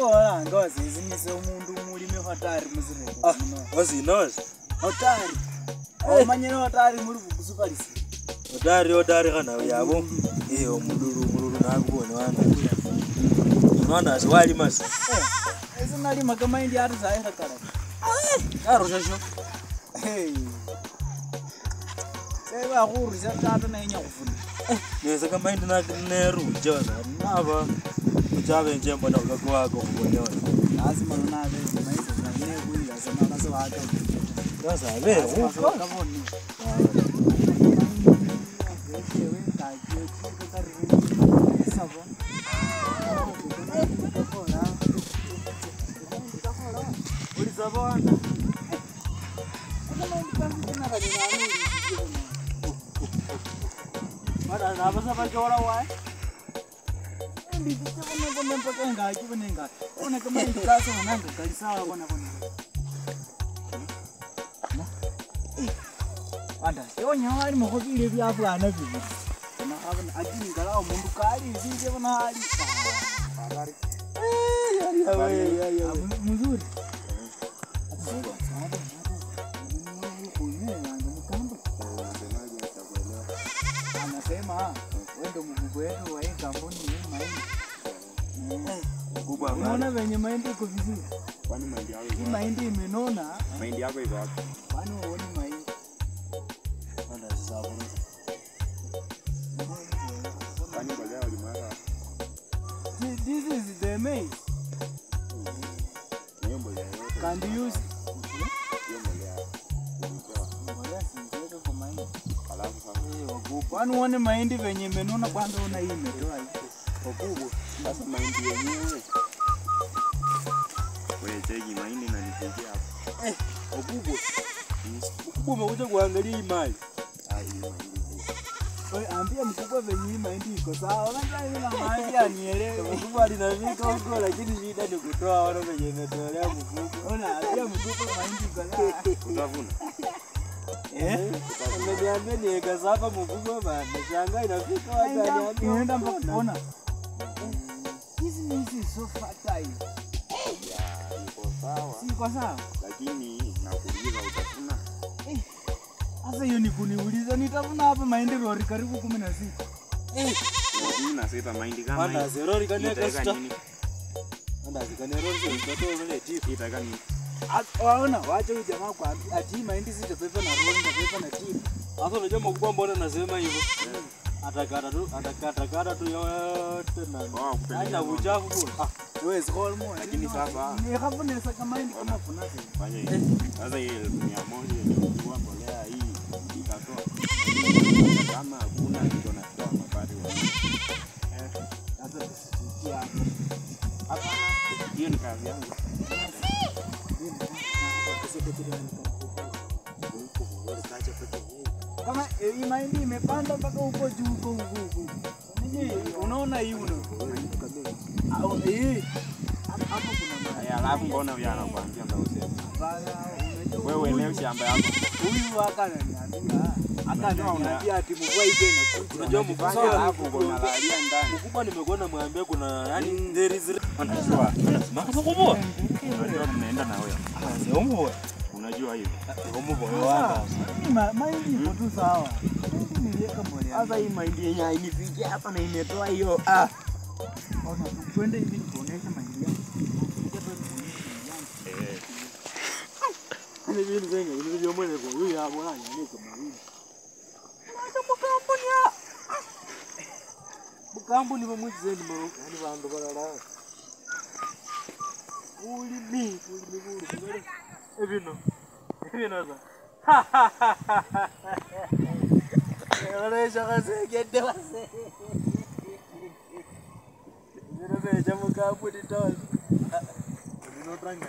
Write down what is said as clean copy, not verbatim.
Ola ngozi izinise umuntu mulimi hotari muzireko. Ah, wazinozi. Hotari. Omanyene hotari muri bukusukalisi. Hotari hotari kana yabo. Eh omululu nakubone wana. Mwana wali masi. Eh, ese nalima kamaindi atuzaye kakala. Karushasho. Hey. Seba khurusha tata nenya khufuna. Nese kamaindi neruja naba ujabe nje mbona ukakwako kubonewa. Lazima nabe maisha zane kuila sana kaso waka. Sasa be uko kaboni. Mzuri. Anasema wewe ndo mkubwa wetu wa hii kampuni hii mahindi. Mkubwa. Unaona venye mahindi iko vizuri? Kwani mahindi yako iko? Hii mahindi imenona. Mahindi yako iko wapi? Kwani huoni mahindi? Bana sasa hapo. Kwani mbolea ulimwaga? This is the maize. Hiyo mbolea yote. Can be used. Hiyo mbolea. Mbolea si kwa mahindi. Alafu sasa kwani uone mahindi venye imenona kwanza una hii imetoa hii. Wakubwa. Sasa mahindi yenyewe. Wewe cheki mahindi na nifikia hapo. Eh, wakubwa. Mkubwa umekuja kuangalia hii mali. Ah, hii mahindi. Wewe ambia mkubwa venye hii mahindi iko sawa. Unajua mimi na mahindi anielewe. Mkubwa alinafika huko lakini shida ni kutoa wana venye imetolea mkubwa. Ona ambia mkubwa mahindi iko sawa. Utavuna. Eh? Ameniambia ni eka saba mkubwa bana. Shangaa inafika wapi aniambia. Inaenda mpaka ona. Hizi hizi so fertile. Ya, iko sawa. Si iko sawa? Lakini nakuuliza utavuna. Eh. Sasa hiyo ni kuniuliza nitavuna hapa mahindi lori karibu 16. Eh. 16 mahindi kama hii. Ana lori kani eka sita. Ana zikane lori zitoto vile tifu. Itaka nini? Waona wacha huyu jamaa kwa ati mahindi sitapeva na lori nitapeva na tifu. Sasa unajua mkubwa mbona nasema hivyo? Atakata tu yote na hata uchafu. Ah, wewe sikol mo. Lakini sasa ni hapo saka mahindi kama kuna fanya hivi. Sasa hii 100 yenye kwa mbolea hii itatoa. Kama hakuna ndio natoa mabadi wa. Sasa tusikia hapo. Hapana, hiyo ni kazi yangu. Kama hii mahindi imepanda mpaka huko juu huko huko. Unaona hii uno. Au hii hapo kuna mahindi. Alafu mbona huyu anakuambia ndio useme? Wewe uelewi shamba yako. Huyu akananiambia. Akananiambia ati mvua ije inakuja. Unajua mkubwa alafu uko unalalia ndani. Mkubwa nimekuwa namwambia kuna yani there is unajua. Anasema mkubwa. Unajua tunaenda na wewe. Ah, sio mkubwa. Unajua hivi. Mkubwa wanga. Mahindi iko tu sawa. Mahindi niliweka mbolea. Sasa hii mahindi yenyewe hainifikia hapa na imetoa hiyo. Ah. Ona twende hivi nikuoneshe mahindi yangu. Eh. Ni vile zenga, ni vile mwenye kwa huyu hapo ana ni kama hivi. Acha mkampuni ya. Mkampuni bamwizeni mo, yani bantu balala. Ulimi, ulimi ulimi. Ebino. Ebino za. Ora shaka gende wase. Bino beja mkampuni tozi. Bino tranga.